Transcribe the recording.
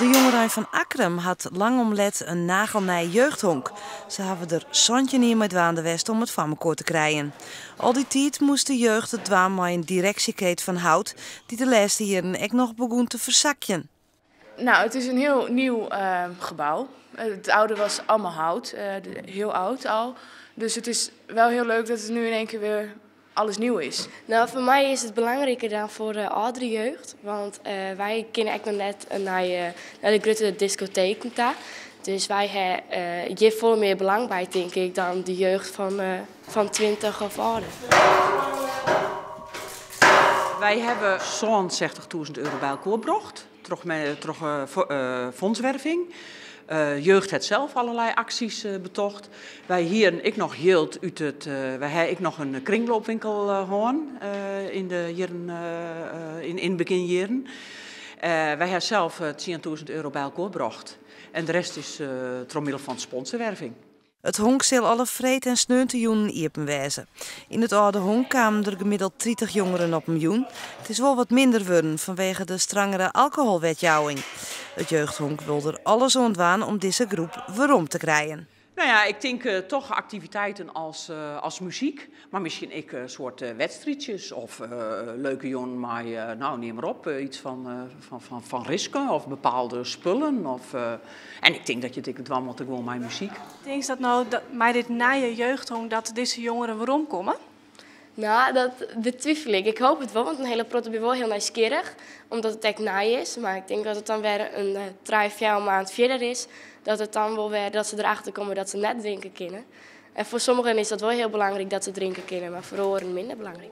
De jongerein fan Akkrum hat lang om let in nagelnij jeugdhonk. Se hawwe der 17 jier mei dwaande west om it foar mekoar te krijen. Al dy tiid moast de jeugd it dwaan mei in direksjekeet fan hout, dy't de lêste jierren ek noch begûn te fersakjen. Nou, het is een heel nieuw gebouw. Het oude was allemaal hout, heel oud al. Dus het is wel heel leuk dat het nu in één keer weer alles nieuw is. Nou, foar my is it belangriker dan foar de âldere jeugd. Want wy kinne ek noch net nei de grutte diskoteken ta. Dus wy ha hjir folle mear belang by, tink ik, dan de jeugd fan 20 of âlder. Wy hawwe 67.000 euro by elkoar brocht troch fondswerving. Jeugd hat sels allerlei aksjes betocht. Wy hiene ek noch jild út it. Wy hawwe ek noch in kringloopwinkel hân yn de jierren, yn begjinjierren. Wy hawwe sels 10.000 euro by elkoar brocht. En de rest is troch middel fan sponsorwerving. It honk sil alle freed en sneontejûnen iepen wêze. Yn it âlde honk kamen der gemiddeld 30 jongeren op in jûn. It is wol wat minder wurden fanwege de strangere alkoholwetjouwing. It jeugdhonk wol der alles oan dwaan om dizze groep werom te krijen. Nou ja, ik tink toch aktiviteiten as muzyk, mar miskien ek in soart wedstriidsjes of leuke jûnen mei, nou, neam mar op, yts fan riske of bepaalde spullen. Of, en ik tink dat je it ek dwaan moatte gewoan mei muzyk. Tinkst dat no dat, mei dit nije jeugdhonk dat dizze jongeren weromkomme? Nou, dat betwivelje ik. Ik hoopje it wol, want in hiele protte binne wol hiel nijsgjirrich, omdat it ek nij is. Mar ik tink dat it dan wer in 3, 4 maand fierder is, dat it dan wol wer dat se derachter komme dat se net drinke kinne. En foar sommigen is dat wol hiel belangryk dat se drinke kinne, mar foar oaren minder belangryk.